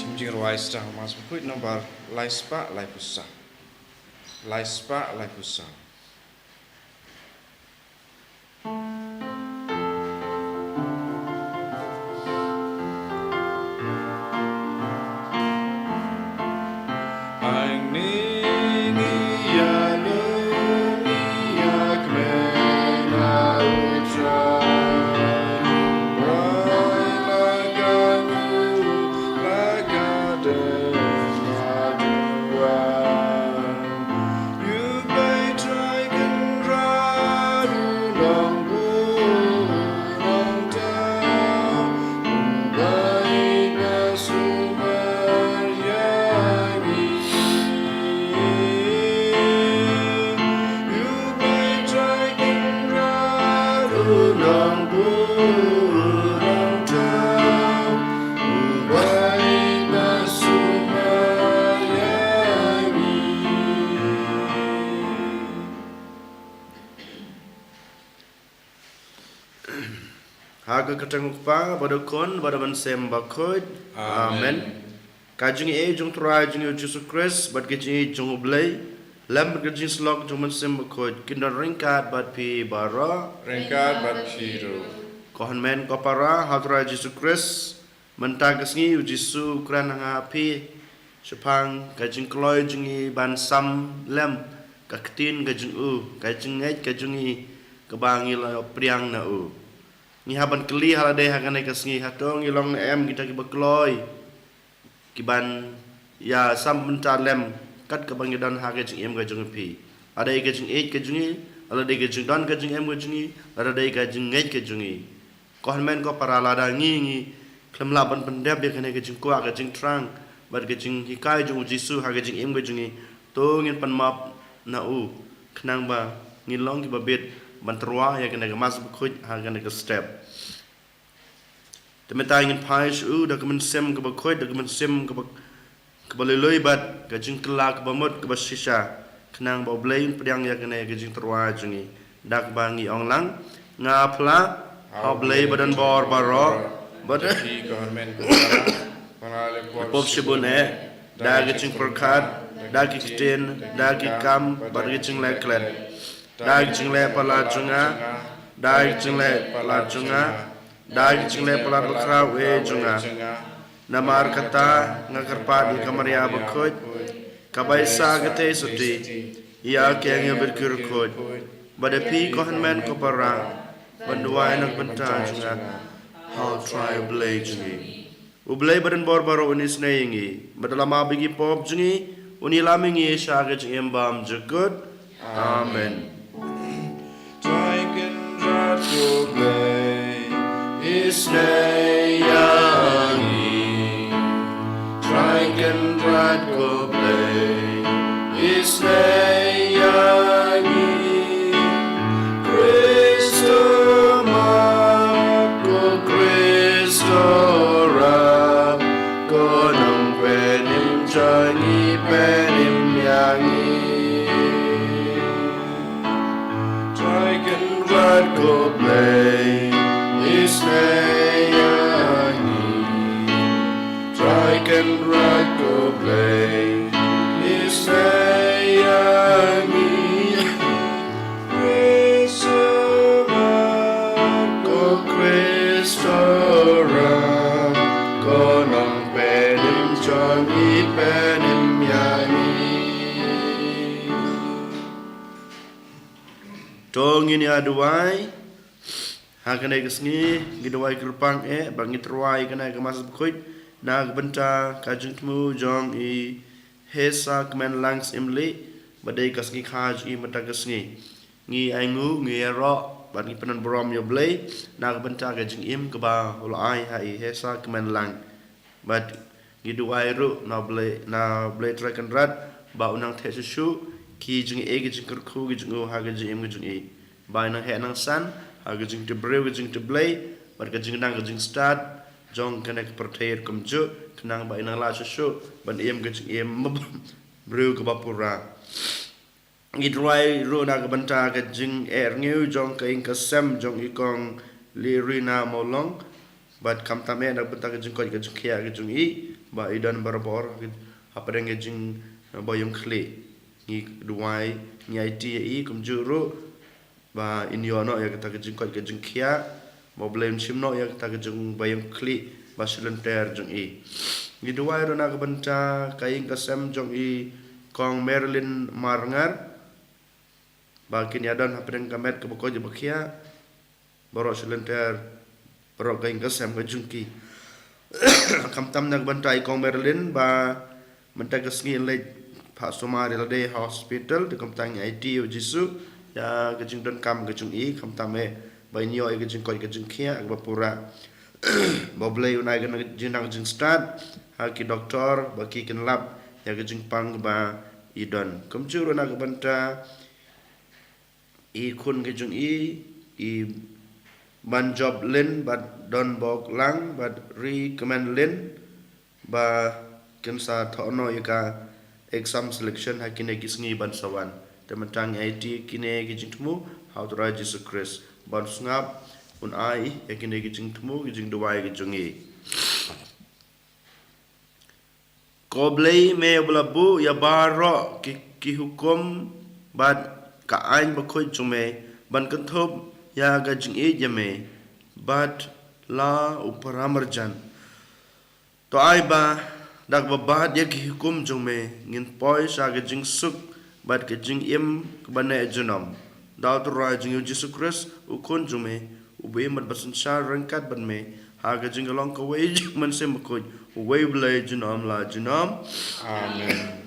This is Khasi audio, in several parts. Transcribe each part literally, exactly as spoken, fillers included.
Jingrwai Sdang Mass Bakhuid nombar lai spah lai phew saw. Lai spah lai phew saw. Ha ka kyrteng u Kpa, bad u Khun, bad u Mynsiem Bakhuid. Amen. Amen. Ka jingïeit jong u Trai jong ngi u Jisu Khrist, bad ka jingïeit jong u Blei, lem bad ka jingïasyllok jong u Mynsiem Bakhuid, kin don ryngkat bad phi baroh. Ryngkat bad phi ruh. Ko hynmen ko para ha u Trai Jisu Khrist, mynta ka sngi u Jisu u kren ha nga ha phi shaphang ka jingkloi jong ngi ban sam lem ka ktien ka jong u, ka jingngeit ka jong ngi kaba ngi la pdiang na u. Ngi hap ban kylli ha lade ha kane ka sngi, hato ngi long ne em kita kiba kloi, kiban ïa sam bynta lem kat kaba ngi don ha ka jingim ka jong phi. Lada dei ka jingïeit ka jong ngi, lada dei ka jingdon ka jingim ka jong ngi, lada dei ka jingngeit ka jong ngi. Ko hynmen ko para, lada ngi ngi khlem lah ban pyndep ïa kane ka jingkwah ka jingthrang bad ka jinghikai jong u Jisu ha ka jingim ka jong ngi, to ngin pan map na u, khnang ba ngin long kiba bit ban tyrwa ïa kane ka Mass Bakhuid ha kane ka step. Te mynta ngin phai sha u da ka mynsiem kaba khuid, da ka mynsiem kaba, kaba lui lui bad ka jingkylla kaba mut kaba shisha, khnang ba u Blei un pdiang ïa kane ka jingtyrwa jong ngi. Da kaba ngi ong lang: Nga phla ha u Blei ba don bor baroh, bad pop shibun eh, da ka jingpyrkhat, da ki ktien, da ki kam, bad ka jingleh klet. Da ka jingleh palat jong nga, da ka jingleh palat jong nga, da ka jingleh palat bakhraw eh jong nga. Namar kata nga kyrpad ïa ka Maria bakhuid, kaba ïa sa ka theisotti ïa ki angel bad ki riewkhuid, bad ïa phi ko hynmen ko para, ban duwai na ka bynta jong nga ha u Trai u Blei jong ngi. U Blei ba don bor baroh un isynei ïa ngi, bad lada map ïa ki pop jong ngi, un ïalam ïa ngi sha ka jingim bymjukut. Amen. Trai Kynrad ko Blei, isynei ïa ngi. Trai Kynrad ko Blei, isynei ïa ngi. Khristomap, ko Khristorap, ko Nongpynim jong ngi, pynim ïa ngi. Trai Kynrad ko Blei, isynei ïa ngi. Trai Kynrad ko Blei, isynei ïa ngi. Khristomap, ko Khristorap, ko Nongpynim jong ngi, pynim ïa ngi. To ngin ïa duwai. Ha kane ka sngi ngi duwai kyrpang eh ba ngi tyrwa ïa kane ka Mass bakhuid na ka bynta ka jingthmu jong i Hesa Kmenlang Syiemlieh, ba dei ka sngi kha jong i mynta ka sngi. Ngi ainguh, ngi ïaroh bad ngi pynban burom ïa u Blei na ka bynta ka jingim kaba u la ai ha i Hesa Kmenlang. Bad ngi duwai ruh na u Blei, na u Blei Trai Kynrad, ba un nang theh shuh shuh ki jingeh ki jingkyrkhu ki jong u ha ka jingim ka jong i. Ba in nang heh nang san ha ka jingtipbriew ka jingtipblei bad ka jingdang ka jingstad jong kane ka pyrthei kumjuh, khnang ba in nang lah shuh shuh ban im ka jingim briew kaba pura. Ngi duwai ruh na ka bynta ka jingeh rngiew jong ka ïing ka sem jong i Kong Lirina Mawlong, bad khamtam eh na ka bynta ka jingkoit ka jingkhiah ka jong i, ba i don barabor hapdeng ka jingbaïong khlieh. Ngi duwai, ngi aiti ïa i kumjuh ruh ba in ïoh noh ïa kata ka jingkoit ka jingkhiah, ba U Blei un shim noh ïa kata ka jingbaïong khlieh ba shlynter jong i. Ngi duwai ruh na ka bynta ka ïing ka sem jong i Kong Marilyn Marngar, ba kin ïadon hapdeng ka met kaba koit kaba khiah baroh shlynter, baroh ka ïing ka sem ka jong ki. Khamtam na ka bynta i Kong Marilyn ba mynta ka sngi leit phah sumar ïa lade ha hospital, te kumta ngi aiti ïa U Jisu ïa ka jingdonkam ka jong i, khamtam eh ba in ïoh ïa ka jingkoit ka jingkhiah kaba pura. Ba U Blei un ai ka jingnang jingstad ha ki doktor ba ki kynlap ïa ka jingpang ba i don. Kumjuh ruh na ka bynta i khun ka jong i, i Banjop Lin bad Donbok Lang bad Ri Kmen Lin, ba kin sa thoh noh ïa ka exam selection ha kine ki sngi ban sa wan. Te mynta ngi aiti kine ki jingthmu ha U Trai Jisu Khrist, ban sngap un ai ïa kine ki jingthmu, ki jingduwai ki jong i. Ko Blei, me uba la buh ïa baroh ki, ki hukum bad ka aiñ bakhuid jong me, ban kynthup ïa ka jingïeit ïa me bad la u paramarjan. To ai ba da kaba bat ïa ki hukum jong me ngin poi sha ka jingsuk bad ka jingim kaba neh junom. Da U Trai jong ngi U Jisu Khrist, U Khun jong me, uba im bad ba synshar ryngkat bad me ha ka jinglong kawei jong U Mynsiem Bakhuid, uwei U Blei junom la junom. Amen.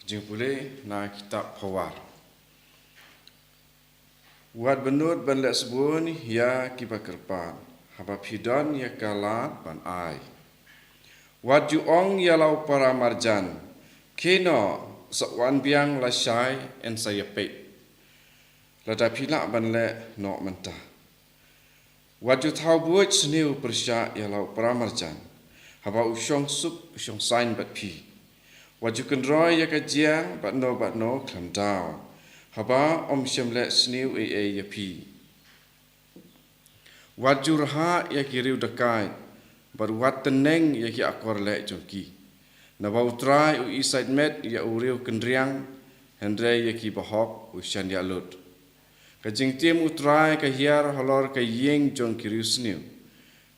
Jingpule na kitab Phawar. Wat bynnud ban leh sbun ïa kiba kyrpad, haba phi don ïa ka lad ban ai. Wat ju ong ïa la u paramarjan, khie noh, sa wan biang lashai yn sa ïapeit. Lada phi lah ban leh, noh mynta. Wat ju thaw buit sniew pyrshah ïa la u paramarjan, haba u shong suk u shong saiñ bad phi. Wat ju kynroi ïa ka jia bad no bad no khlem daw, haba um shym leh sniew ei ei ïa phi. Wat ju rhah ïa ki riew dakaid, bad wat tneng ïa ki akor leh jong ki. Naba U Trai u isaidmet ïa u riew kynriang, hynrei ïa ki bahok u shaniah lut. Ka jingtim U Trai ka hiar halor ka ïing jong ki riew sniew,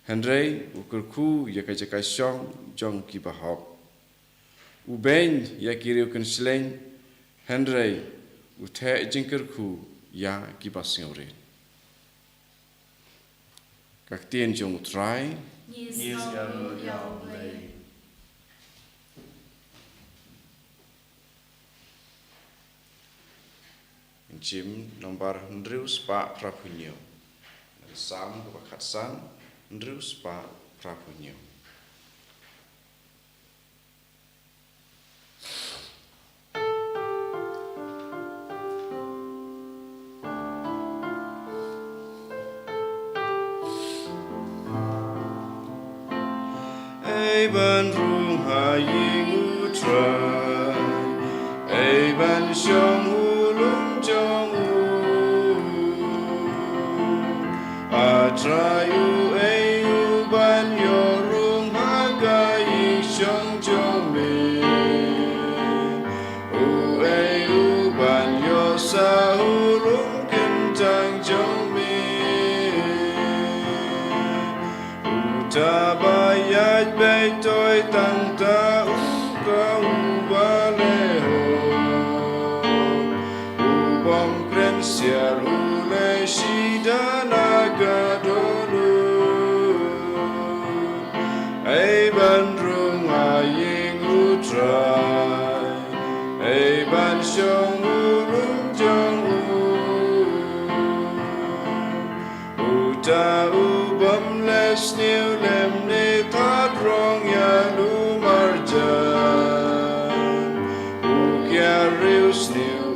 hynrei u kyrkhu ïa ka jaka shong jong ki bahok. U beiñ ïa ki riew kynshlei, hynrei u theh jingkyrkhu ïa kiba sngewrit. Ka ktien jong U Trai. Ngi sngewnguh ïa U Blei. Jingim nombar hynriew spah phra phew hynñiew. Salm kaba khatsan, hynriew spah phra phew hynñiew. Ei ban rung ha ïing U Trai, ei ban shong u lum jong u. A Trai uei u ban ïoh rung ha ka ïing shong jong me? Uei u ban ïoh sah u lum kyntang jong me? Uta ba ïaid beit toi tang ta u ka u ba leh hok. U bym kren siar u leh shida na ka dohnud. Ei ban rung ha ïing U Trai, ei ban shong u lum jong u. Uta u bym leh sniew lymne thad rong ïa u marjan. U kiar riewsniew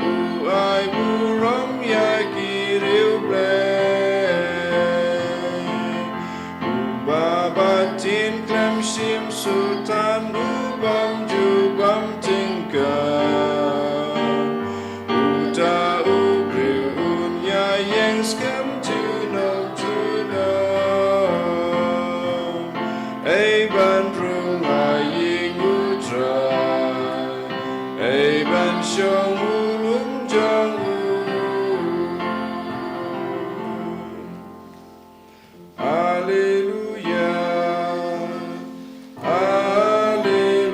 u ai burom ïa ki riewblei. U ba bat ktien khlem shim Soitan u bym ju bam tyngka. Uta u briew un ïaid skhem junom junom. Ei ban rung ha ïing u Trai. Ei ban shong u lum jong u. Alleluia. Alleluia.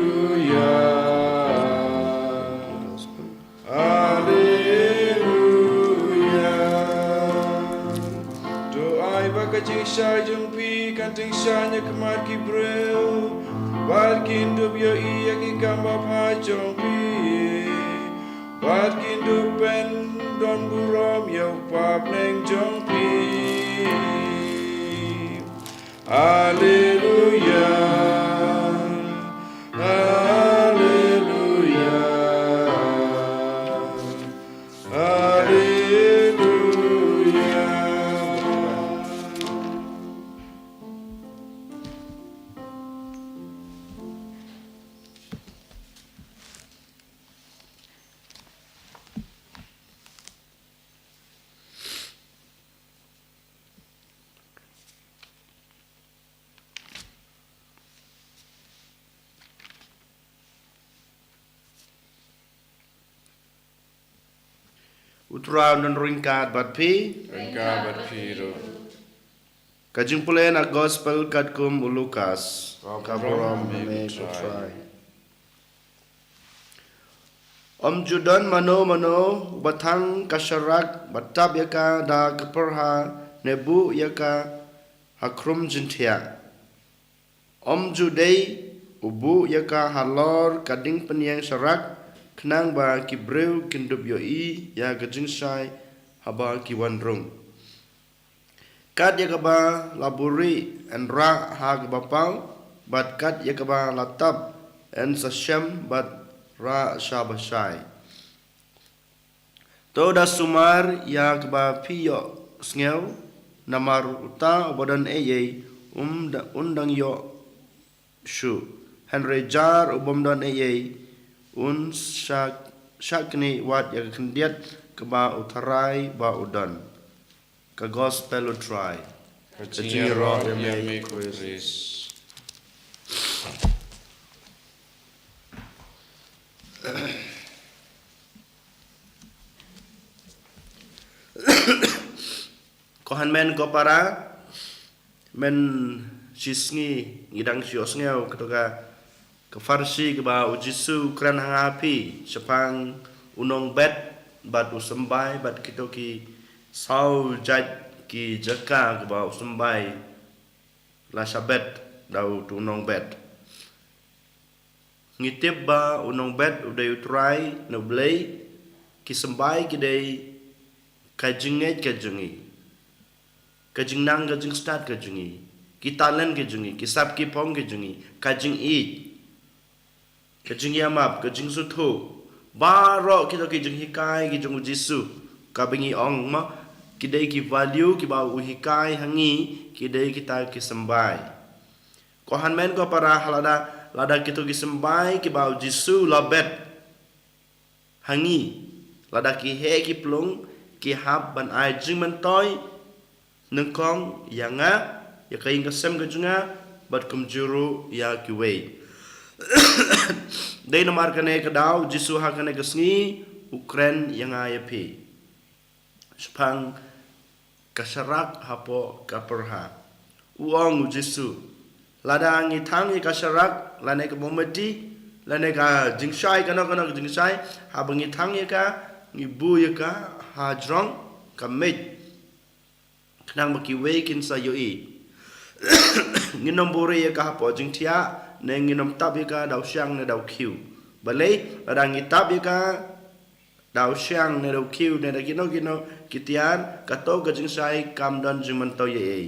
Alleluia. To ai ba ka jingshai jong phi kan tyngshaiñ ha khmat ki briew, bad kin dup ïohi ïa ki kam babha jong phi. Bad kin dup ban don burom ïa u papneng jong phi. Alleluia. Alleluia. Alleluia. U Trai un ryngkat bad phi. Ryngkat bad phi ruh. Ka jingpule na gospel katkum u Lukas. Ka burom ïa me ko Trai. Ym ju don mano mano uba thang ka sharak bad tap ïa ka da ka pyrha ne buh ïa ka ha khrum jingthiah. Ym ju dei u buh ïa ka halor ka ding pynïeng sharak, khnang ba ki briew kin dup ïohi ïa ka jingshai haba ki wan rung. Kat ïa kaba la buhrieh yn rah ha kaba paw, bad kat ïa kaba la tap yn sa shem bad rah sha ba shai. To da sumar ïa kaba phi ïohsngew, namar uta uba don eiei um da, un dang ïoh shuh. Hynrei jar u bym don eiei un shah, shah knieh wat ïa ka khyndiat kaba u tharai ba u don. Ka gospel u Trai. Ka jingïaroh ïa me ko Khrist. Ko hynmen ko para, mynshitsngi ngi dang shu ïohsngew kato ka, ka pharshi kaba u Jisu u kren ha nga ha phi shaphang u nongbet bad u symbai bad kito ki saw jait ki jaka kaba u symbai la sha bet da uto u nongbet. Ngi tip ba u nongbet u dei u Trai ne u Blei, ki symbai ki dei ka jingngeit ka jong ngi, ka jingnang ka jingstad ka jong ngi, ki talent ki jong ngi, ki sap ki phong ki jong ngi, ka jingïeit, ka jingïamap, ka jingsngewthuh, baroh kito ki jinghikai ki jong u Jisu, kaba ngi ong ma, ki dei ki value kiba u hikai ha ngi, ki dei kita ki symbai. Ko hynmen ko para, ha lada, lada kito ki symbai kiba u Jisu u la bet ha ngi, lada ki heh ki plung, ki hap ban ai jingmyntoi nyngkong ïa nga, ïa ka ïing ka sem ka jong nga, bad kumjuh ruh ïa kiwei. Dei namar kane ka daw u Jisu ha kane ka sngi u kren ïa nga ïa phi shaphang ka sharak hapoh ka pyrha. U ong u Jisu, lada ngi thang ïa ka sharak lane ka mombati lane ka jingshai kano kano ka jingshai, haba ngi thang ïa ka, ngi buh ïa ka hajrong ka miej, khnang ba kiwei kin sa ïohi. Ngin ym buhrieh ïa ka hapoh jingthiah, ne ngin ym tap ïa ka da u shiang ne da u khiew. Balei, lada ngi tap ïa ka da u shiang ne da u khiew ne da kino kino ki tiar, kato ka jingshai kam don jingmyntoi eiei.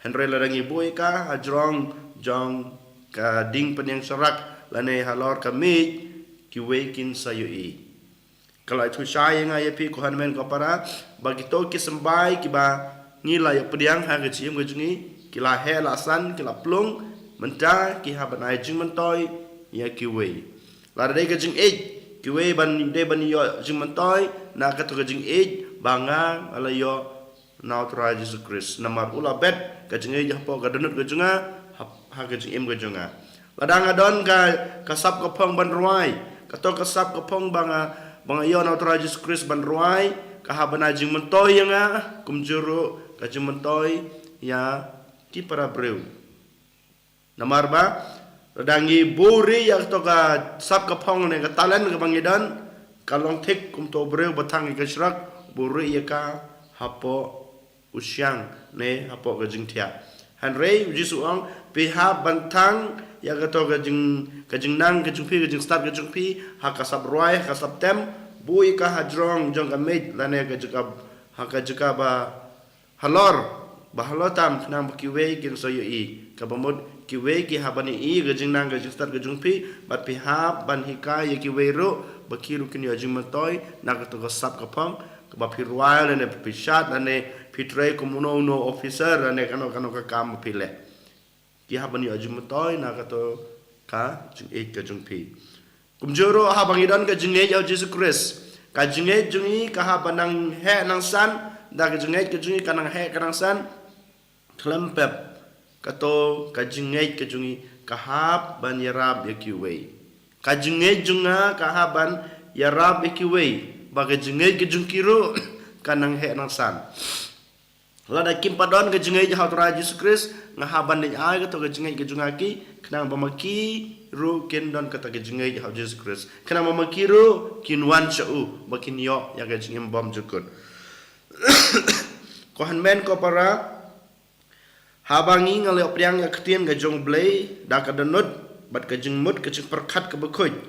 Hynrei lada ngi buh ïa ka hajrong jong ka ding pynïeng sharak lane halor ka miej, kiwei kin sa ïohi. Ka la ïathuh shai ïa nga ïa phi ko hynmen ko para, ba kito ki symbai kiba ngi la ïa pdiang ha ka jingim ka jong ngi, ki la heh la san, ki la plung, Mynta ki hap ban ai jingmyntoi ïa kiwei. Lada dei ka jingïeit, kiwei ban dei ban ïoh jingmyntoi na kato ka jingïeit ba nga nga la ïoh na U Trai Jisu Khrist. Namar u la bet ka jingïeit hapoh ka dohnud ka jong nga, ha, ha ka jingim ka jong nga. Lada nga don ka, ka sap ka phong ban rwai, kato ka sap ka phong ba nga, ba nga ïoh na U Trai Jisu Khrist ban rwai, ka hap ban ai jingmyntoi ïa nga, kumjuh ruh ka jingmyntoi ïa ki para briew. Namar ba lada ngi buhrieh ïa kato ka sap ka phong ne ka talent kaba ngi don, ka long thik kum uto u briew ba thang ïa ka shrok, buhrieh ïa ka hapoh u shiang ne hapoh ka jingthiah. Hynrei U Jisu u ong, phi hap ban thang ïa kato ka jing, ka jingnang ka jong phi, ka jingstad ka jong phi ha ka sap rwai, ha ka sap tem, buh ïa ka hajrong jong ka miej lane ka jaka, ha ka jaka ba halor, ba halor tam, khnang ba kiwei kin sa ïohi. Kaba mut kiwei ki hap ban ïohi ka jingnang ka jingstad ka jong phi, bad phi hap ban hikai ïa kiwei ruh ba ki ruh kin ïoh jingmyntoi na kato ka sap ka phong kaba phi rwai lane phi shad lane phi trei kum uno uno officer lane kano kano ka kam ba phi leh. Ki hap ban ïoh jingmyntoi na kato ka jingïeit ka jong phi. Kumjuh ruh haba ngi don ka jingïeit ïa U Jisu Khrist, ka jingïeit jong ngi ka hap ban nang heh nang san. Da ka jingïeit ka jong ngi ka nang heh ka nang san, khlem pep kato ka jingïeit ka jong ngi ka hap ban ïarap ïa kiwei. Ka jingïeit jong nga ka hap ban ïarap ïa kiwei ba ka jingïeit ka jong ki ruh ka nang heh nang san. Lada kim pat don ka jingïeit ha U Trai Jisu Khrist, nga hap ban leit ai kato ka jingïeit ka jong nga ki, khnang ba ma ki ruh kin don kata ka jingïeit ha U Jisu Khrist, khnang ba ma ki ruh kin wan sha u ba kin ïoh ïa ka jingim bymjukut. Ko hynmen ko para, haba ngi nga la ïoh pdiang ïa ka ktien ka jong U Blei da ka dohnud bad ka jingmut ka jingpyrkhat kaba khuid,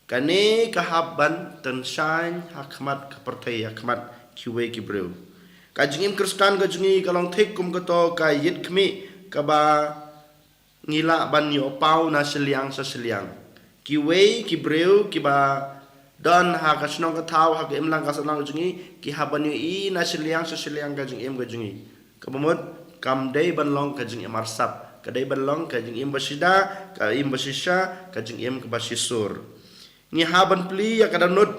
kane ka hap ban tyngshaiñ ha khmat ka pyrthei, ha khmat kiwei ki briew. Ka jingim Khristan ka jong ngi ka long thik kum kato ka ïit khmih kaba ngi lah ban ïoh paw na shiliang sha shiliang. Kiwei ki briew kiba don ha ka shnong ka thaw, ha ka imlang ka sahlang ka jong ngi, ki hap ban ïohi na shiliang sha shiliang ka jingim ka jong ngi. Kaba mut, kam dei ban long ka jingim arsap, ka dei ban long ka jingim ba shida, ka im ba shisha, ka jingim kaba shisur. Ngi hap ban plie ïa ka dohnud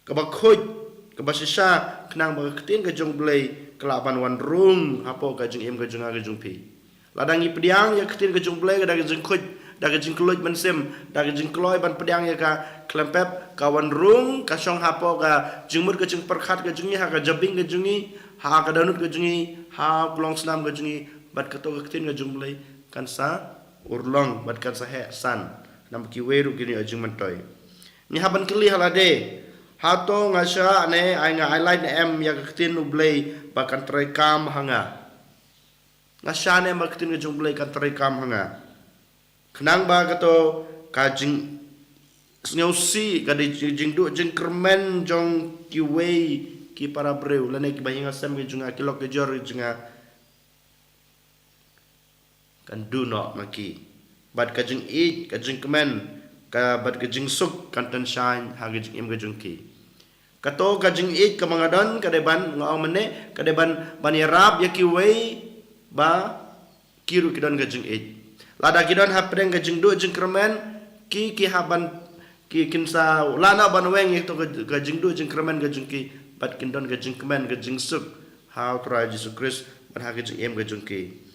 kaba khuid, kaba shisha, khnang ba ka ktien ka jong U Blei ka lah ban wan rung hapoh ka jingim ka jong nga ka jong phi. Lada ngi pdiang ïa ka ktien ka jong U Blei da ka jingkhuid, da ka jingkylluid mynsiem, da ka jingkloi ban pdiang ïa ka khlem pep, ka wan rung, ka shong hapoh ka jingmut ka jingpyrkhat ka jong ngi, ha ka jabieng ka jong ngi, ha ka dohnud ka jong ngi, ha u klong snam ka jong ngi, bad kato ka ktien ka jong U Blei kan sa urlong bad kan sa heh san, namar kiwei ruh kin ïoh jingmyntoi. Ngi hap ban kylli ha lade, hato nga shah ne ai, nga ai lad ne em ïa ka ktien U Blei ba kan trei kam ha nga? Nga shah ne em ba ka ktien ka jong U Blei kan trei kam ha nga? Khnang ba kato ka jingsngewsih, ka jingduh jingkyrmen jong kiwei ki para briew lane kiba ïing ha sem ki jong nga, ki lok ki jor ki jong nga, kan duh noh ma ki. Bad ka jingïeit, ka jingkmen, ka, bad ka jingsuk kan tyngshaiñ ha ka jingim ka jong ki. Kato ka jingïeit kaba nga don, ka dei ban, nga ong mynne, ka dei ban, ban ïarap ïa kiwei ba ki ruh ki don ka jingïeit. Lada ki don hapdeng ka jingduh jingkyrmen, ki, ki hap ban, ki kin sa lah noh ban weng ïa kato ka, ka jingduh jingkyrmen ka jong ki, bad kin don ka jingkmen ka jingsuk ha U Trai Jisu Khrist bad ha ka jingim ka jong ki.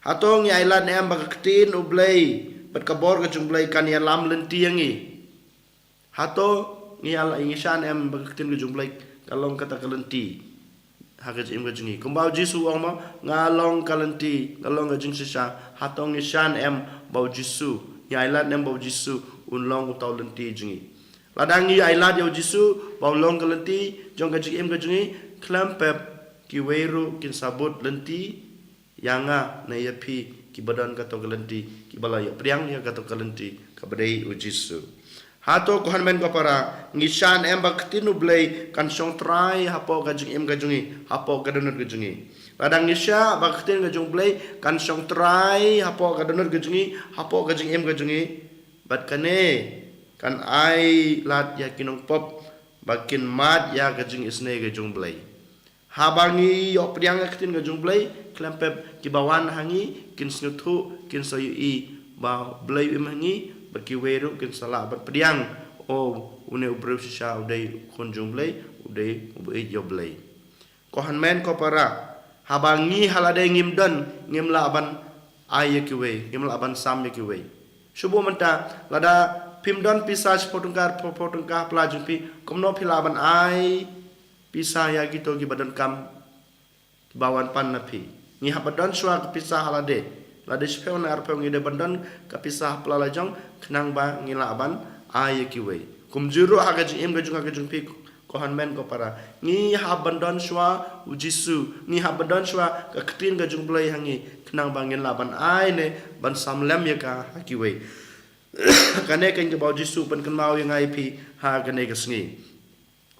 Hato ngi ai lad ne em ba ka ktien U Blei bad ka bor ka jong U Blei kan ïalam lynti ïa ngi? Hato ngi ai lad, ngi shah ne em ba ka ktien ka jong U Blei ka long kata ka lynti ha ka jingim ka jong ngi? Kumba U Jisu u ong mo, nga long ka lynti, nga long ka jingshisha. Hato ngi shah ne em ba U Jisu, ngi ai lad ne em ba U Jisu un long uta u lynti jong ngi? Lada ngi ai lad ïa U Jisu ba u long ka lynti jong ka jingim ka jong ngi, khlem pep kiwei ruh kin sa bud lynti ïa nga ne ïa phi, kiba don kato ka lynti, kiba la ïoh pdiang ïa kato ka lynti kaba dei U Jisu. Hato ko hynmen ko para, ngi shah ne em ba ka ktien U Blei kan shong trai hapoh ka jingim ka jong ngi, hapoh ka dohnud ka jong ngi? Lada ngi shah ba ka ktien ka jong U Blei kan shong trai hapoh ka dohnud ka jong ngi, hapoh ka jingim ka jong ngi, bad kane kan ai lad ïa ki nongpop ba kin mad ïa ka jingisynei ka jong U Blei. Haba ngi ïoh pdiang ïa ka ktien ka jong U Blei, khlem pep kiba wan ha ngi kin sngewthuh, kin sa ïohi ba U Blei u im ha ngi, bad kiwei ruh kin sa lah ban pdiang, o, une u briew shisha u dei u khun jong U Blei, u dei uba ïeit ïa U Blei. Ko hynmen ko para, haba ngi ha lade ngim don, ngim lah ban ai ïa kiwei, ngim lah ban sam ïa kiwei. Shu buh mynta, lada phim don pisa shiphew tyngka, shiphew tyngka ha pla jong phi, kumno phi lah ban ai pisa ïa kito kiba donkam, kiba wan pan na phi. Ngi hap ban don shuwa ka pisa ha lade. Lade shiphew ne arphew ngi dei ban don ka pisa ha pla la jong, khnang ba ngi lah ban ai ïa kiwei. Kumjuh ruh ha ka jingim ka jong nga ka jong phi, ko hynmen ko para. Ngi hap ban don shuwa U Jisu. Ngi hap ban don shuwa ka ktien ka jong U Blei ha ngi, khnang ba ngin lah ban ai ne ban sam lem ïa ka ha kiwei. Kane keiñ kaba U Jisu u pynkynmaw ïa nga ïa phi ha kane ka sngi.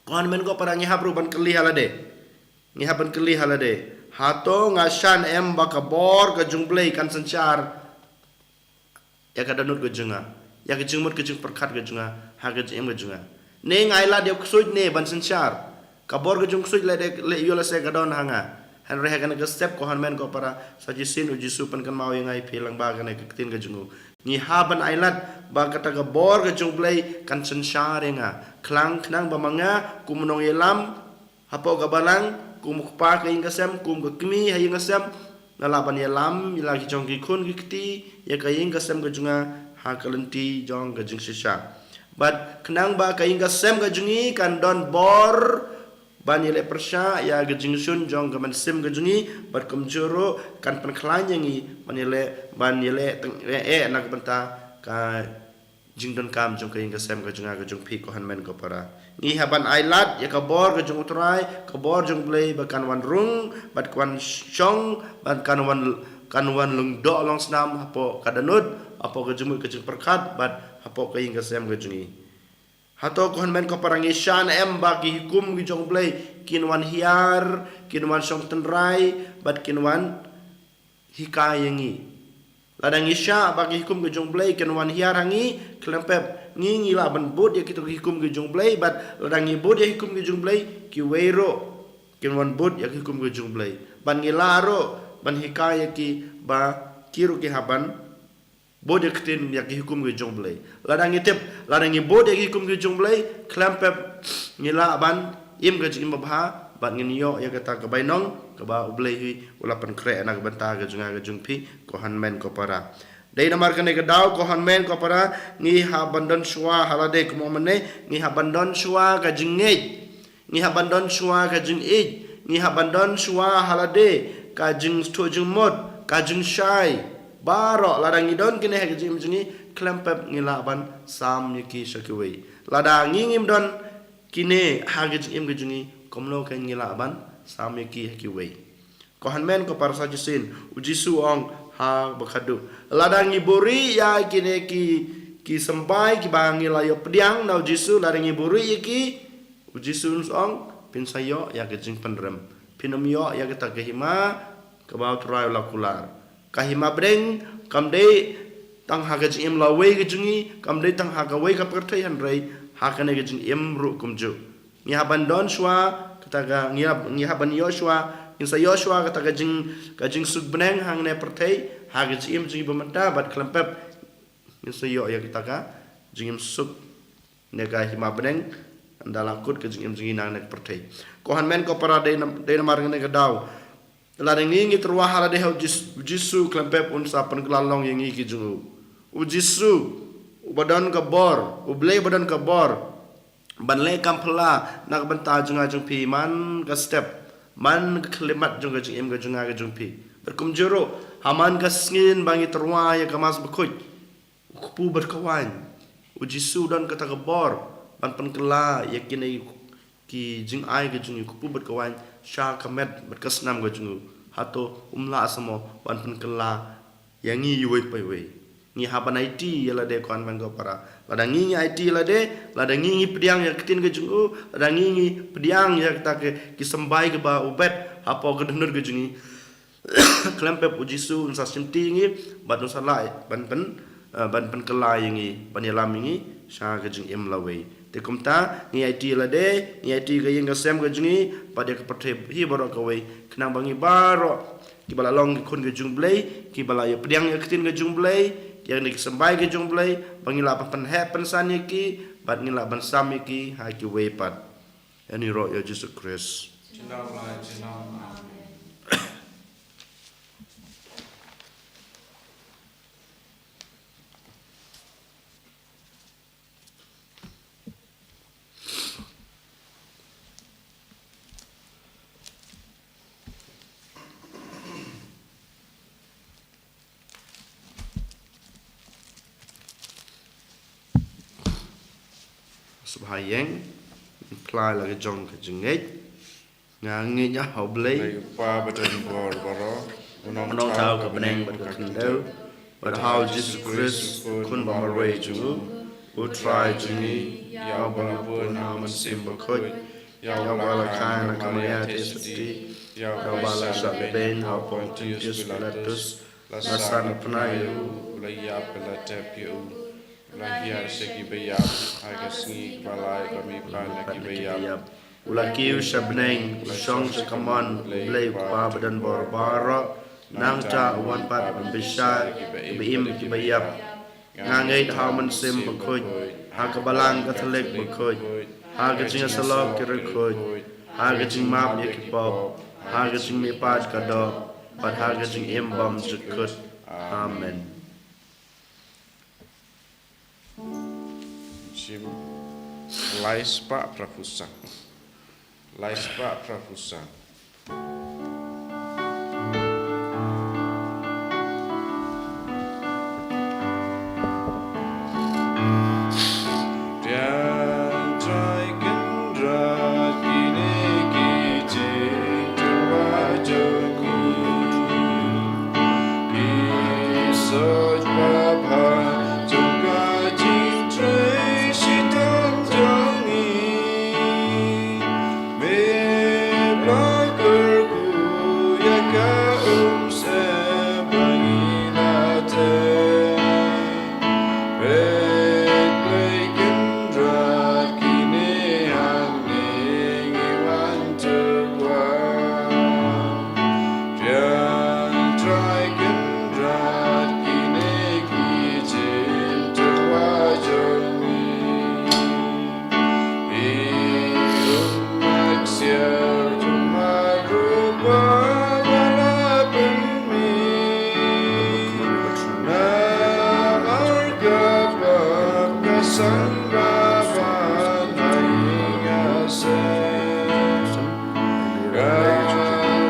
Ko hynmen ko para, ngi hap ruh ban kylli ha lade. Ngi hap ban kylli ha lade. Hato nga shan em ba ka bor ka jong U Blei kan synshar ïa ka dohnud ka jong nga, ïa ka jingmut ka jingpyrkhat ka jong nga ha ka jingim ka jong nga? Ne nga ailad ïa u ksuid ne ban synshar? Ka bor ka jong u ksuid leh de, leh ïoh lehse ka don ha nga. Hynrei ha kane ka step, ko hynmen ko para, sa shisien U Jisu u pynkynmaw ïa nga ïa phi lyngba kane ka ktien ka jong u. Ngi hap ban ailad ba kata ka bor ka jong U Blei kan synshar ïa nga, khlem, khnang ba ma nga kum u nongïalam hapoh ka balang, kum u kpa ka ïing ka sem, kum ka kmie ha ïing ka sem, nga lah ban ïalam ïa la ki jong ki khun ki kti, ïa ka ïing ka sem ka jong nga ha ka lynti jong ka jingshisha. Bad khnang ba ka ïing ka sem ka jong ngi kan don bor ban ïaleh pyrshah ïa ka jingshun jong ka mynsiem ka jong ngi, bad kumjuh ruh kan pynkhlaiñ ïa ngi ban ïaleh, ban ïaleh teng eh na ka bynta ka jingdonkam jong ka ïing ka sem ka jong nga ka jong phi, ko hynmen ko para. Ngi hap ban ailad ïa ka bor ka jong U Trai, ka bor jong U Blei ba kan wan rung, bad kan wan shong, bad kan wan, kan wan lyngdoh longsnam hapoh ka dohnud, hapoh ka jingmut ka jingpyrkhat, bad hapoh ka ïing ka sem ka jong ngi. Hato ko hynmen ko para, ngi shan em ba ki hukum ki jong U Blei kin wan hiar, kin wan shong tynrai, bad kin wan hikai ïa ngi? Lada ngi shah ba ki hukum ki jong U Blei kin wan hiar ha ngi, khlem pep ngi, ngi lah ban bud ïa kito ki hukum ki jong U Blei, bad lada ngi bud ïa ki hukum ki jong U Blei, kiwei ruh kin wan bud ïa ki hukum ki jong U Blei. Bad ngi lah ruh ban hikai ïa ki ba ki ruh ki hap ban bud ïa ki ktien, ïa ki hukum ki jong U Blei. Lada ngi tip, lada ngi bud ïa ki hukum ki jong U Blei, khlem pep ngi lah ban im ka jingim babha, bad ngin ïoh ïa kata ka bainong kaba U Blei hi u la pynkhreh na ka bynta ka jong nga ka jong phi, ko hynmen ko para. Dei namar kane ka daw, ko hynmen ko para, ngi hap ban don shuwa ha lade, kumno mynne, ngi hap ban don shuwa ka jingngeit. Ngi hap ban don shuwa ka jingïeit, ngi hap ban don shuwa ha lade ka jingthoh jingmut, ka jingshai. Baroh, lada ngi don kine ha ka jingim jong ngi, khlem pep ngi lah ban sam ïa ki sha kiwei. Lada ngi ngim don kine ha ka jingim ka jong ngi, kumno keiñ ngi lah ban sam ïa ki ha kiwei? Ko hynmen ko para, sa shisien U Jisu u ong ha ba khadduh, lada ngi buhrieh ïa kine ki, ki symbai kiba ngi la ïoh pdiang na U Jisu, lada ngi buhrieh ïa ki, U Jisu un sa ong, phin sa ïoh ïa ka jingpynrem. Phin ym ïoh ïa kata ka hima kaba U Trai u la kular. Ka hima bneng kam dei tang ha ka jingim lawei ka jong ngi, kam dei tang ha kawei ka pyrthei, hynrei ha kane ka jingim ruh kumjuh. Ngi hap ban don shuwa kata ka, ngi hap, ngi hap ban ïoh shuwa, ngin sa ïoh shuwa kata ka jing, ka jingsuk bneng hangne pyrthei, ha ka jingim jong ngi ba mynta, bad khlem pep ngin sa ïoh ïa kata ka jingim suk ne ka hima bneng, ynda la kut ka jingim jong ngi nangne pyrthei. Ko hynmen ko para, dei nam, dei namar kane ka daw, lada ngi, ngi tyrwa ha lade ha U Jis-, U Jisu, khlem pep un sa pynkylla long ïa ngi ki jong u. U Jisu uba don ka bor, U Blei uba don ka bor ban leh kam phylla na ka bynta jong nga jong phi man ka step, man ka khyllipmat jong ka jingim ka jong nga ka jong phi. Bad kumjuh ruh, ha man ka sngi ba ngi tyrwa ïa ka Mass Bakhuid, u kpu bad ka waiñ, U Jisu u don kata ka bor ban pynkylla ïa kine ki jingai ka jong u, u kpu bad ka waiñ, sha ka met bad ka snam ka jong u. Hato um lah sa mo ban pynkylla ïa ngi iwei pa iwei? Ngi hap ban aiti ïa lade, ko hynmen ko para. Lada ngi, ngi aiti ïa lade, lada ngi, ngi pdiang ïa ka ktien ka jong u, lada ngi, ngi pdiang ïa kata ka, ki symbai kaba u bet hapoh ka dohnud ka jong ngi, khlem pep U Jisu un sa shimti ïa ngi bad un sa lah ban pyn, eh, ban pynkylla ïa ngi, ban ïalam ïa ngi sha ka jingim lawei. Te kumta, ngi aiti ïa lade, ngi aiti ïa ka ïing ka sem ka jong ngi, bad ïa ka pyrthei hi baroh kawei, khnang ba ngi baroh kiba la long ki khun ka jong U Blei, kiba la ïa pdiang ïa ka ktien ka jong U Blei, ïa kine ki symbai ka jong U Blei, ba ngin lah ban pynheh pynsan ïa ki, bad ngin lah ban sam ïa ki ha kiwei pat. Ïa kane ruh ïa U Jisu Khrist. Junom la junom. Amen. Sngewbha ïeng, phla la ka jong ka jingngeit. Nga ngeit ha U Blei, Blei U Kpa badonbor baroh, u nongthaw ka bneng bad ka khyndew, bad ha U Jisu Khrist, u khun bamarwei jong u, u Trai jong ngi, ïa uba la bun ha u Mynsiem Bakhuid, ïa uba la kha na ka Maria Theisotti, ïa uba la shah beiñ ha u Pontius Pilatus, la sah na bnai ïa u, la ïap bad la tep ïa u, la hiar sha kiba ïap, ha ka sngi kaba lai la mihpat na kiba ïap. U la kiew sha bneng, u la shong sha kamon U Blei U Kpa badonbor baroh, nangta u wan pat ban bishar ïa kiba im kiba ïap. Nga ngeit ha u Mynsiem Bakhuid, ha ka Balang Katholik bakhuid, ha ka jingïasyllok ki riewkhuid, ha ka jingmap ïa ki pop, ha ka jingmihpat ka doh, bad ha ka jingim bymjukut. Amen. Shim lai spah phra phew san. Lai spah phra phew san. Trai Kynrad, kine ki jingtyrwa jong ngi. Ki soit pap ha jong ka jingtrei shitom jong ngi. Me la kyrkhu ïa ka umsyep ba ngi la teh. Peit Blei Kynrad, kine hangne ngi wan tyrwa. Trai Kynrad, kine ki jingtyrwa jong ngi. I um mak siar jong ma ruh ba la pynmih. Namar ka pap ka san ba ban ha ïing ha sem. Ka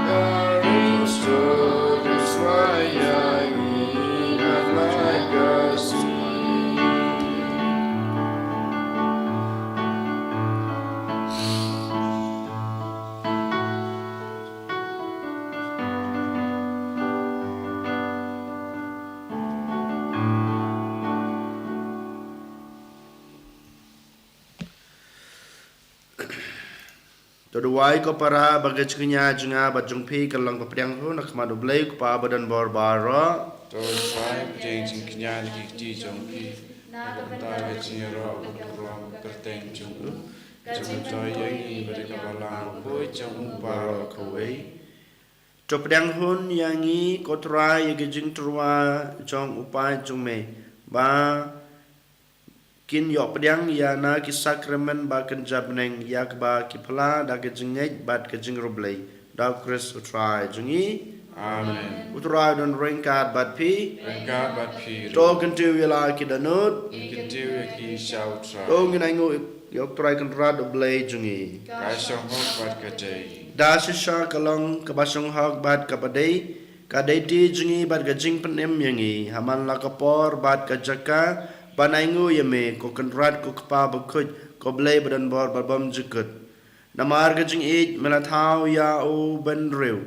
barim stur Khrist wa ïa ngi ha la ka sngi. To duwai ko para ba ka jingkñia jong nga bad jong phi kan long ba pdiang hun ha khmat U Blei U Kpa badonbor baroh. To duwai pdiang jingkñia na ki kti jong phi. Na ka bynta ka jingïaroh ka burom ka kyrteng jong u. Ka jingtoi ïa ngi bad ka balang bakhuid jong u baroh kawei. To pdiang hun ïa ngi ko Trai ïa ka jingtyrwa jong u paid jong me. Ba kin ïoh pdiang ïa na ki sakramen ba kynja bneng ïa kaba ki phla da ka jingngeit bad ka jingriewblei. Da u Khrist u Trai jong ngi. Amen. U Trai don ryngkat bad phi. Ryngkat bad phi ruh. To kyntiew ïa la ki dohnud. Kyntiew ïa ki sha u Trai. To ngin ainguh ïa u Trai Kynrad U Blei jong ngi. Ka shong hok bad ka dei. Da shisha ka long kaba shong hok bad kaba dei. Ka dei ti jong ngi bad ka jingpynim ïa ngi ha man la ka por bad ka jaka ban ainguh ïa me, ko Kynrad, ko Kpa bakhuid, ko Blei badonbor bad bymjukut. Namar ka jingïeit me la thaw ïa u bynriew,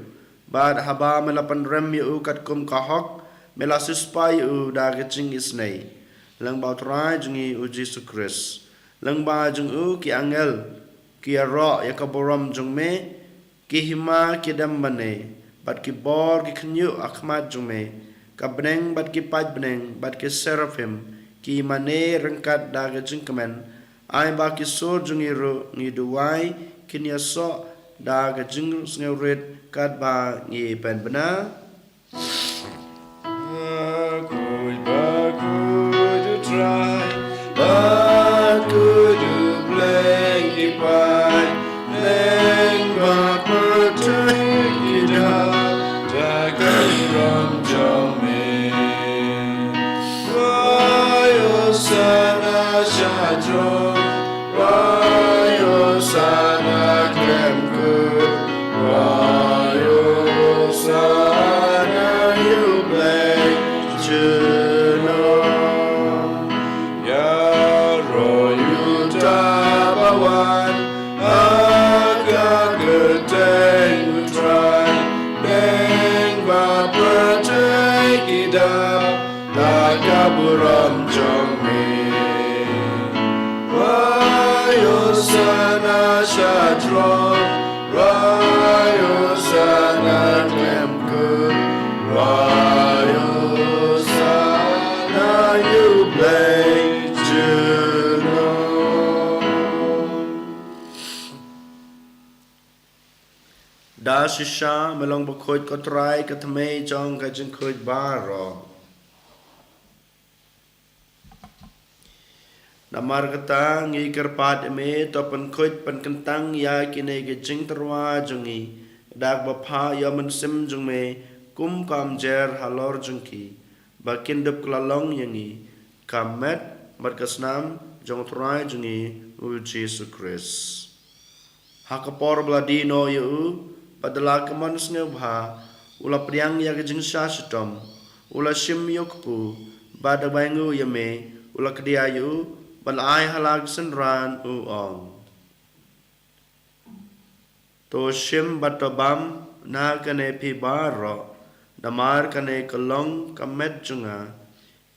bad haba me la pynrem ïa u katkum ka hok, me la siewspah ïa u da ka jingisynei. Lyngba u Trai jong ngi u Jisu Khrist, lyngba jong u ki angel ki ïaroh ïa ka burom jong me, ki hima ki dem mane, bad ki bor ki khynñiuh ha khmat jong me, ka bneng bad ki paid bneng bad ki seraphim ki mane ryngkat da ka jingkmen. Ai ba ki sur jong ngi ruh ngi duwai kin ïasoh Da ka jingsngewrit katba ngi pynbna. Bakhuid, bakhuid U Trai, bakhuid U Blei ki paid, lyngba pyrthei ki dap da ka burom jong me. Wai Hosana sha throne, wai Hosana khlem kut, wai Hosana ïa U Blei junom. Ïaroh uta ba wan ha ka kyrteng U Trai, lyngba pyrthei ki dap da ka burom jong me. Wai Hosana sha throne, wai Hosana khlem kut, wai Hosana ïa U Blei junom. Da shisha me long bakhuid ko Trai, ka thymmei jong ka jingkhuid baroh. Namar kata ngi kyrpad ïa me, to pynkhuid pynkyntang ïa kine ki jingtyrwa jong ngi da kaba phah ïa U Mynsiem jong me kum ka umjer halor jong ki, ba kin dup kylla long ïa ngi ka met bad ka snam jong U Trai jong ngi U Jisu Khrist. Ha ka por ba la die noh ïa u, bad da la ka mon sngewbha, u la pdiang ïa ka jingshah shitom, u la shim ïa u kpu, bad da bai nguh ïa me, u la kdia ïa u, bad la ai ha la ka synran, u ong: To shim bad to bam na kane phi baroh, namar kane ka long ka met jong nga,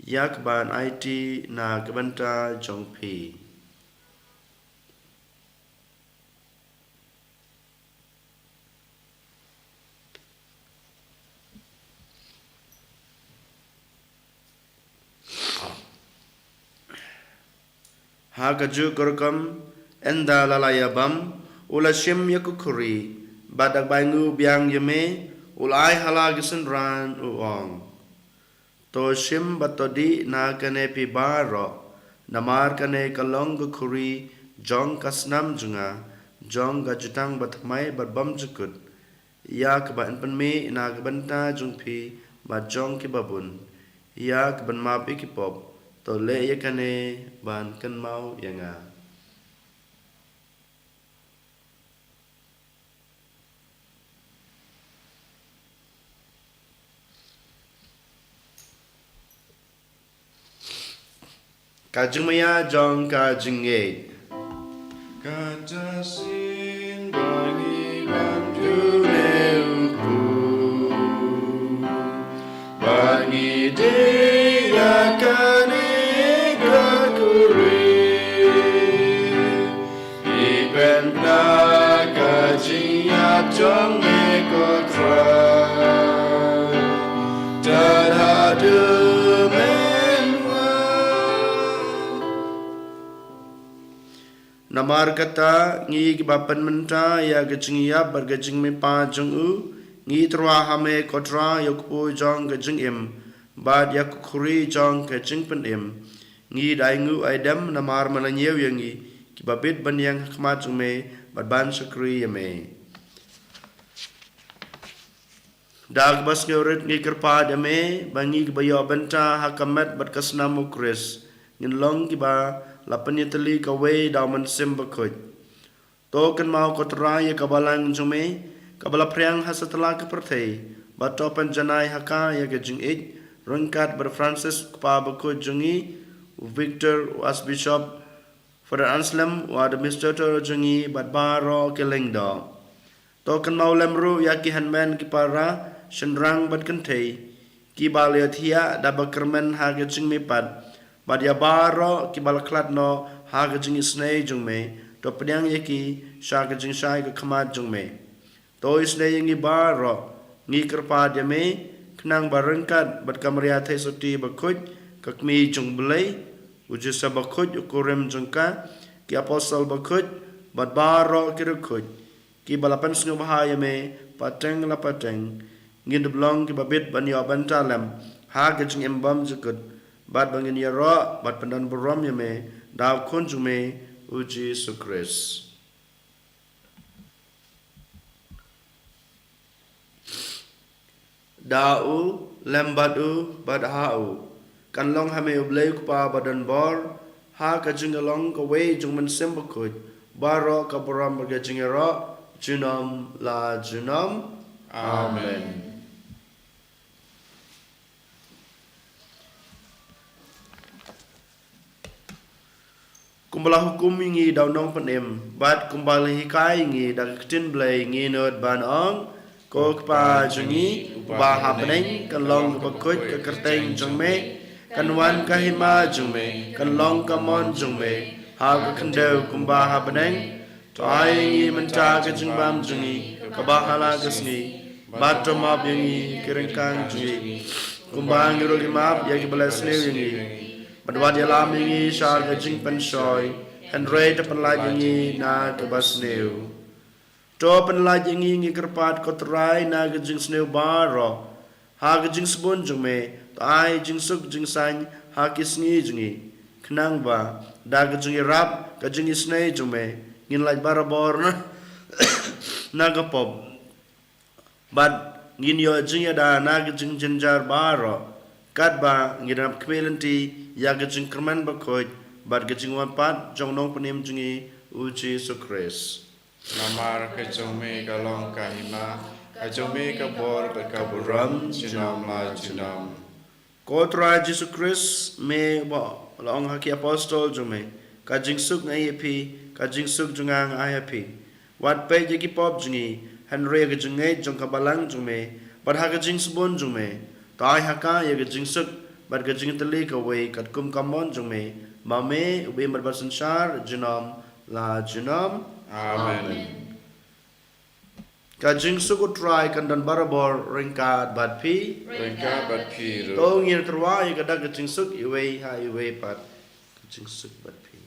ïa kaban aiti na ka bynta jong phi. Ha kajuh ka rukom, ynda la la ïa bam, u la shim ïa ka khuri, bad da kaba ïanguh biang ïa me, u la ai ha la ka synran, u ong: To shim bad to dih na kane phi baroh, namar kane ka long ka khuri jong ka snam jong nga, jong ka jutang bathymmai bad bymjukut, ïa kaba yn pynmih na ka bynta jong phi bad jong kiba bun, ïa kaban map ïa ki pop. To leh ïa kane ban kynmaw ïa nga. Ka jingmaïa jong ka jingngeit. Kata shisien ba ngi wan jong u kpu, ba ngi dih ïa kane ka khuri, ngi pynbna ka jingïap jong me ko Trai, tad haduh men wan. Namar kata, ngi kiba pynmynta ïa ka jingïap bad ka jingmihpat jong u, ngi tyrwa ha me ko Trai ïa u kpu jong ka jingim, bad ïa ka khuri jong ka jingpynim. Ngi da ainguh aidem namar me la ñiew ïa ngi kiba bit ban ïeng ha khmat jong me bad ban shakri ïa me. Da kaba sngewrit ngi kyrpad ïa me ba ngi kiba ïoh bynta ha ka met bad ka snam u Khrist, ngin long kiba la pynïatylli kawei da u Mynsiem Bakhuid. To kynmaw ko Trai ïa ka balang jong me kaba la phriang ha satlak ka pyrthei, bad to pynjanai ha ka ïa ka jingïeit, ryngkat bad Francis u kpa bakhuid jong ngi, u Victor u Archbishop, Father Anselm u administrator jong ngi, bad baroh ki lyngdoh. To kynmaw lem ruh ïa ki hynmen ki para, shynrang bad kynthei, kiba la ïathiah da ba kyrmen ha ka jingmihpat, bad ïa baroh kiba la khlad noh ha ka jingisynei jong me, to pdiang ïa ki sha ka jingshai ka khmat jong me. To isynei ïa ngi baroh, ngi kyrpad ïa me, khnang ba ryngkat bad ka Maria Theisotti bakhuid, ka Kmie jong u Blei, u Joseph bakhuid u kurim jong ka, ki apostol bakhuid, bad baroh ki riewkhuid, kiba la pynsngewbha ïa me pateng la pateng. Ngin dup long kiba bit ban ïoh bynta lem ha ka jingim bymjukut, bad ba ngin ïaroh bad pyndon burom ïa me da u Khun jong me, u Jisu Khrist. Da u, lem bad u, bad ha u, kan long ha me u Blei u Kpa badonbor, ha ka jinglong kawei jong u Mynsiem Bakhuid, baroh ka burom bad ka jingïaroh junom la junom. Amen. Amen. Kumba la hukum ïa ngi da u Nongpynim, bad kumba la hikai ïa ngi da ka ktien Blei, ngin nud ban ong: Ko Kpa jong ngi uba ha bneng, kan long kaba khuid ka kyrteng jong me, kan wan ka hima jong me, kan long ka mon jong me ha ka khyndew kumba ha bneng. To ai ïa ngi mynta ka jingbam jong ngi kaba ha la ka sngi, bad to map ïa ngi ki ryngkang jong ngi, kumba ngi ruh ngi map ïa kiba leh sniew ïa ngi. Bad wat ïalam ïa ngi sha ka jingpynshoi, hynrei to pynlait ïa ngi na kaba sniew. To pynlait ïa ngi, ngi kyrpad, ko Trai, na ka jingsniew baroh, ha ka jingsbun jong me. To ai jingsuk jingsaiñ ha ki sngi jong ngi, khnang ba da ka jingïarap, ka jingisynei jong me, ngin lait barabor na, na ka pop, bad ngin ïoh jingïada na ka jingjynjar baroh, katba ngin ïarap khmih lynti ïa ka jingkyrmen bakhuid bad ka jingwan pat jong u Nongpynim jong ngi, u Jisu Khrist. Namar ka jong me ka long ka hima, ka jong me ka bor bad ka burom junom la junom. Ko Trai Jisu Khrist, me ba la ong ha ki apostol jong me: Ka jingsuk nga ai ïa phi, ka jingsuk jong nga nga ai ha phi. Wat peit ïa ki pop jong ngi, hynrei ïa ka jingngeit jong ka balang jong me, bad ha ka jingsbun jong me, to ai ha ka ïa ka jingsuk bad ka jingtylli kawei katkum ka mon jong me, ma me uba im bad ba synshar junom la junom. Amen. Amen. Ka jingsuk u Trai kan don barabor ryngkat bad phi. Ryngkat bad phi ruh. To ngin tyrwa ïa ka dak ka jingsuk iwei ha iwei pat. Ka jingsuk bad phi.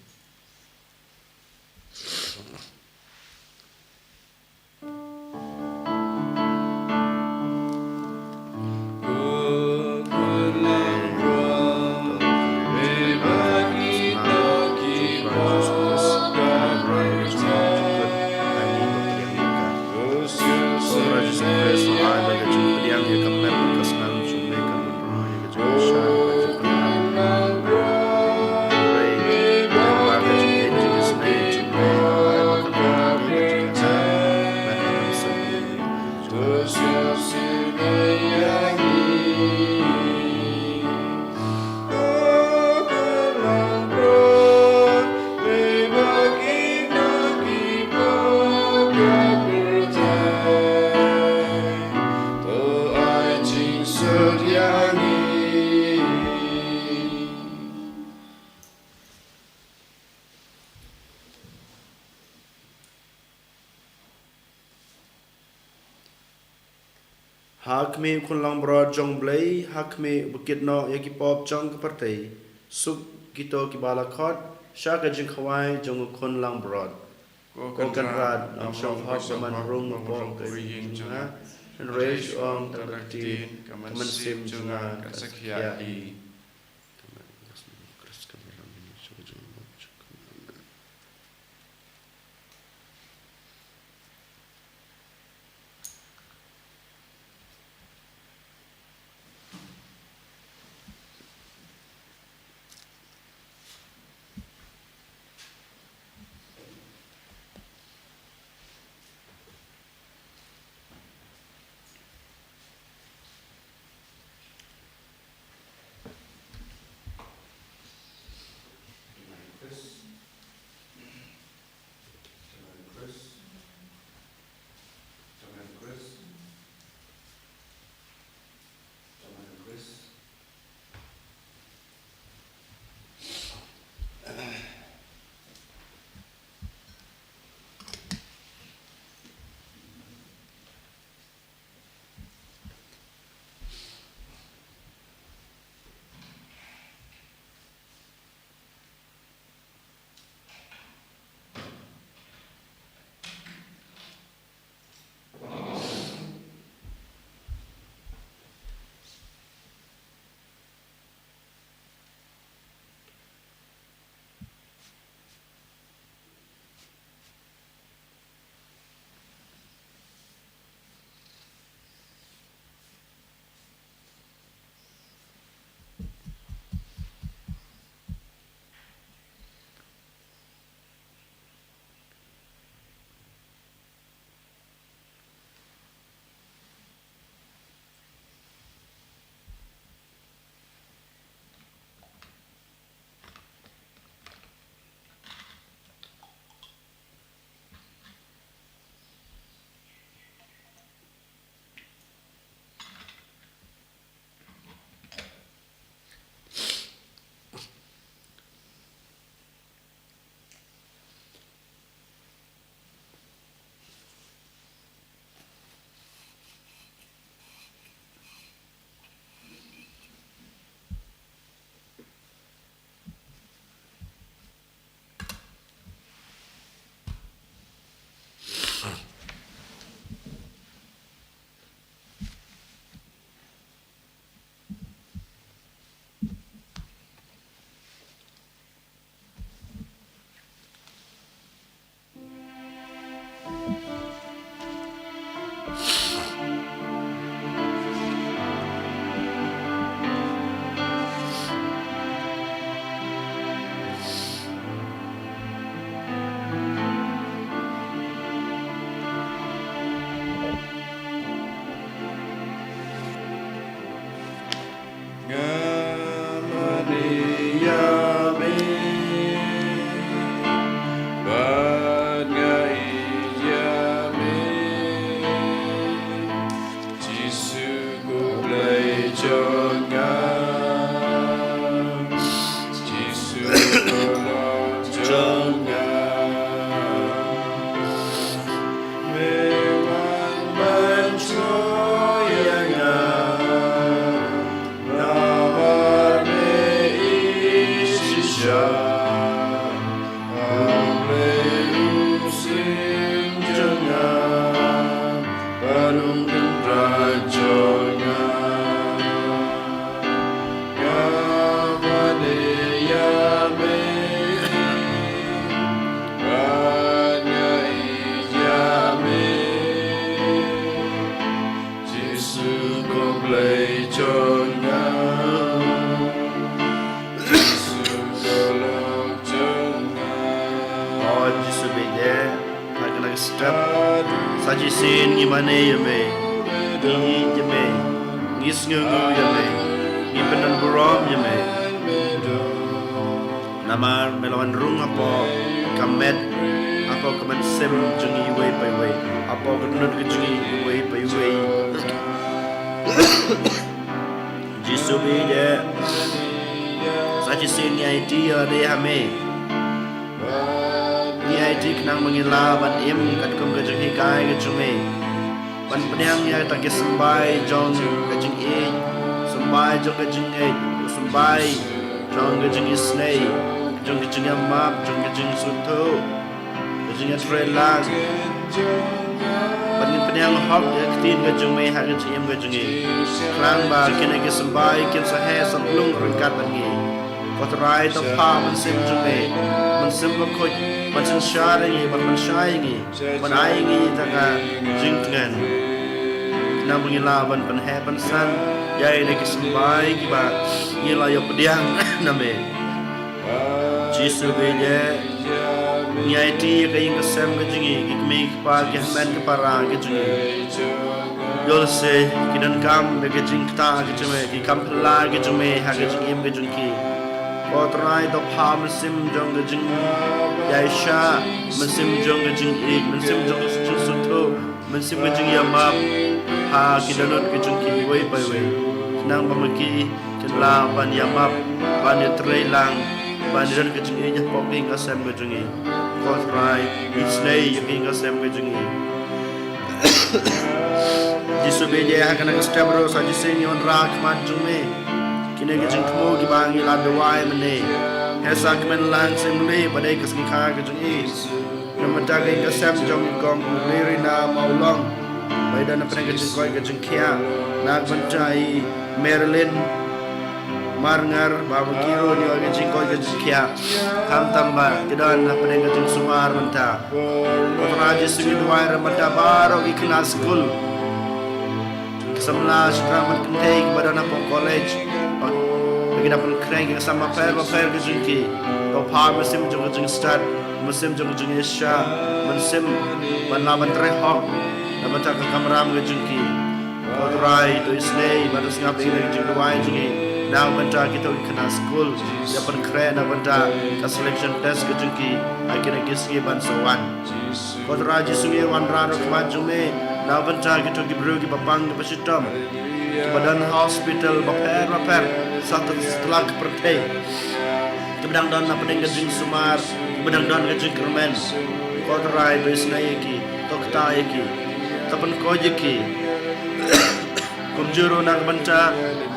Ha khmih u Khun Langbrot jong u Blei, ha khmih uba kit noh ïa ki pop jong ka pyrthei, suk kito kiba la khot sha ka jingkhawai jong u Khun Langbrot. Ko Kynrad, ym shym hok ba men rung ba pop ka ïing jong nga, hynrei shu ong tang ka ktien, ka mynsiem jong nga kan sa khiah hi. Shisien ngi mane ïa me, ngi ïeit ïa me, ngi sngewnguh ïa me, ngi pyndonkam burom ïa me. Namar me la wan rung hapoh ka met, hapoh ka mynsiem jong ngi iwei pa iwei, hapoh ka dohnud ka jong ngi iwei pa iwei. Jisu ba ïeit, sa shisien ngi aiti ïa lade ha me. Ngi aiti khnang ba ngin lah ban im katkum ka jinghikai ka jong me. Ban pdiang ïa kata ka symbai jong ka jingïeit, symbai jong ka jingngeit, symbai jong ka jingisynei, jong ka jingïamap, jong ka jingsngewthuh, ka jingïatreilang. Ban ngin pdiang hok ïa ka ktien ka jong me ha ka jingim ka jong ngi. Khnang ba kine ki symbai kin sa heh sa plung ryngkat bad ngi. Ko Trai, to phah mynsiem jong me, mynsiem bakhuid, ban synshar ïa ngi, ban pynshai ïa ngi, ban ai ïa ngi ïa ka jingtngen. Khnang ba ngin lah ban pynheh pynsan ïa kine ki symbai kiba ngi la ïoh pdiang na me. Jisu ba ïeit, ngi aiti ïa ka ïing ka sem ka jong ngi, ki kmie ki kpa, ki hynmen ki para ki jong ngi. Ïoh lehse ki donkam ïa ka jingktah ka jong me, ki kam phylla ka jong me ha ka jingim ka jong ki. Ko Trai, to phah mynsiem jong ka jingïaishah, mynsiem jong ka jingïeit, mynsiem jong ka jingsngewthuh, mynsiem ka jingïamap ha ki dohnud ka jong ki iwei pa iwei. Khnang ba ma ki kin lah ban ïamap, ban ïatreilang, ban ïadon ka jingïeit hapoh ka ïing ka sem ka jong ngi. Ko Trai, isynei ïa ka ïing ka sem ka jong ngi. Jisu ba ïeit, ha kane ka step ruh sa shisien ngi wanrah ha khmat jong me. Kine ki jingthmu kiba ngi la duwai mynne, heh sa kmen lang seh mynlei ba dei ka sngi kha ka jong ngi. Na bynta ka ïing ka sem jong i kong Rina Mawlong, ba i don na pdeng ka jingkoit ka jingkhiah. Na bynta i Marilyn Marngar, ba ma ki ruh ngi ïoh ka jingkoit ka jingkhiah, khamtam ba ki don na pdeng ka jingsumar mynta. Ko Trai Jisu, ngi duwai ruh mynta baroh ki khynnah skul, ki samla shynrang ban kynthei kiba don hapoh college, ba ki da pynkhreh ki exam bapher bapher ka jong ki. To phah mynsiem jong ka jingstad, mynsiem jong ka jingïaishah, mynsiem ban lah ban trei hok na bynta ka kamram ka jong ki. Ko Trai, to isynei bad to sngap ïa ka jingduwai jong ngi na bynta kito ki khynnah skul, ki da pynkhreh na bynta ka selection test ka jong ki ha kine ki sngi ban sa wan. Ko Trai Jisu, ngi wanrah ruh ha khmat jong me na bynta kito ki briew kiba pang kiba shitom, kiba don ha hospital bapher bapher satlak ka pyrthei, kiba dang don na pdeng ka jingsumar, kiba dang don ka jingkyrmen. Ko Trai, to isynei ïa ki, to ktah ïa ki, to pynkoit ïa ki. Kumjuh ruh na ka bynta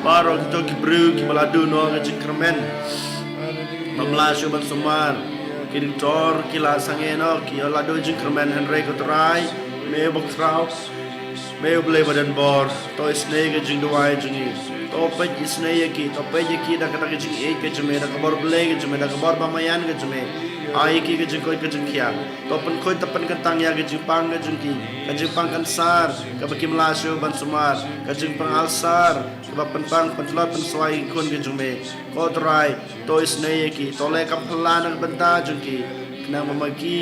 baroh kito ki briew kiba la duh noh ka jingkyrmen, bym lah shuh ban sumar. Ki doktor ki la sangeh noh, ki la duh jingkyrmen, hynrei ko Trai, me ba khraw, me U Blei ba don bor, to isynei ka jingduwai jong ngi. To peit isynei ïa ki, to peit ïa ki da kata ka jingïeit ka jong me, da ka bor Blei ka jong me, da ka bor bamaïan ka jong me. Ai ïa ki ka jingkoit ka jingkhiah. To pynkhuid, to pynkyntang ïa ka jingpang ka jong ki, ka jingpang kansar kaba kim lah shuh ban sumar, ka jingpang ulcer kaba pynpang pyntlot pynswai ïa ki khun ka jong me. Ko Trai, to isynei ïa ki, to leh kam phylla na ka bynta jong ki, khnang ba ma ki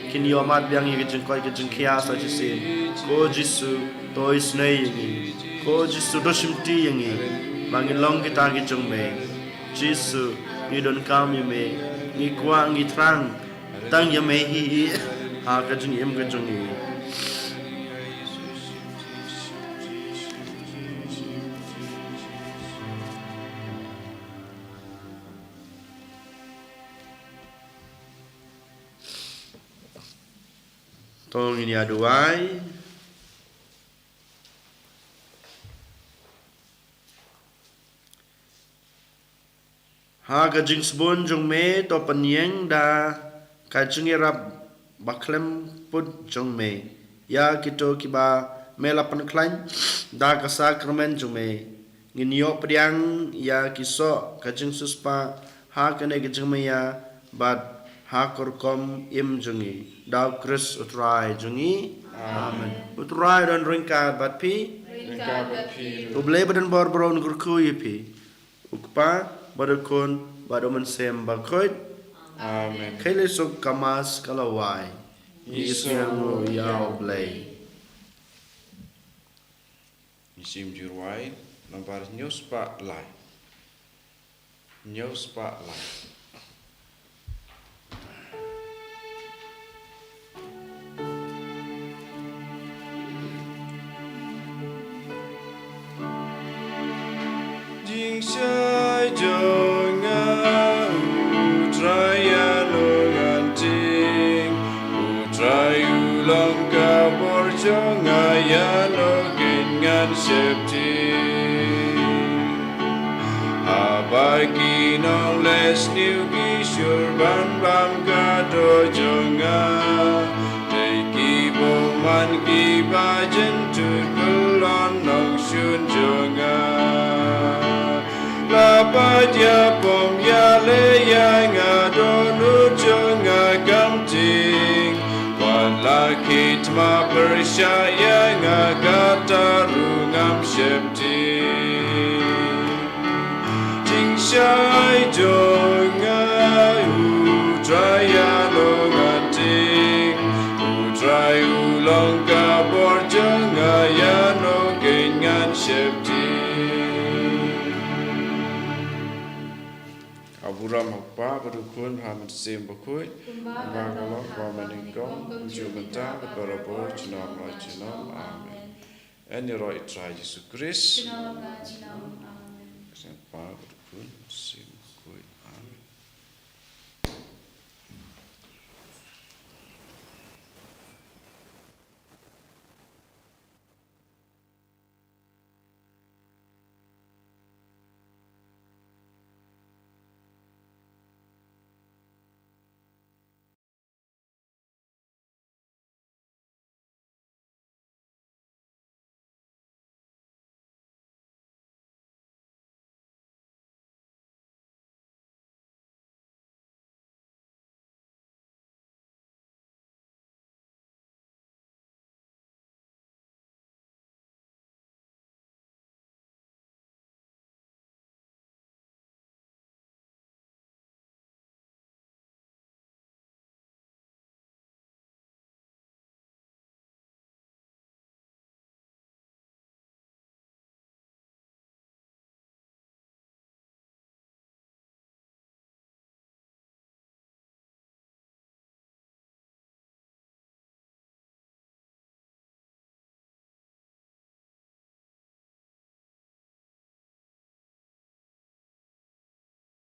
kin ïohmad biang ïa ka jingkoit ka jingkhiah sa shisien. Ko Jisu, to isynei ïa ngi. Ko Jisu, to shimti ïa ngi ba ngin long kita ki jong me. Jisu, ngi donkam ïa me, ngi kwah, ngi thrang tang ïa me hi hi ha ka jingim ka jong ngi. To ngin ïa duwai. Ha ka jingsbun jong me to pynïeng da ka jingïarap bakhlem put jong me ïa kito kiba me la pynkhlaiñ da ka sakramen jong me. Ngin ïoh pdiang ïa ki soh ka jingsiewspah ha kane ka jingmaïa bad ha ka rukom im jong ngi. Da U Khrist U Trai jong ngi. Amen. U Trai don ryngkat bad phi. Ryngkat bad phi. U Blei ba don bor baroh un kyrkhu ïa phi. U Kpa bad U Khun bad U Mynsiem Bakhuid. Amen. Khublei shibun, ka Mass ka la wai. Ngi sngewnguh ïa U Blei. Shim Ju Rwai, nombar hynñiew spah lai. Hynñiew spah lai. Jingshai jong nga, U Trai, ïa no ngan tieng. U Trai u long ka bor jong nga, ïa no kin ngan sheptieng. Haba ki nongleh sniew ki shu bam bam ka doh jong nga, dei ki bymman kiba jynthut, kyllon nongshun jong nga. La pait ïa pom ïaleh ïa nga, dohnud jong nga kam tieng. Wat la ki thma pyrshah ïa nga, kata ruh ngam sheptieng. Jingshai jong nga, U Trai, ïa no ngan tieng. U Trai u long ka bor jong nga, ïa no kin ngan sheptieng. Ka burom ha u Kpa bad u Khun bad u Mynsiem Bakhuid. Kumba ka long ha kaba nyngkong, kumjuh mynta bad barabor, junom la junom. Amen. Yn ïaroh ïa U Trai Jisu Krist. Junom la junom. Amen. Ka jong u Kpa bad u Khun, Mynsiem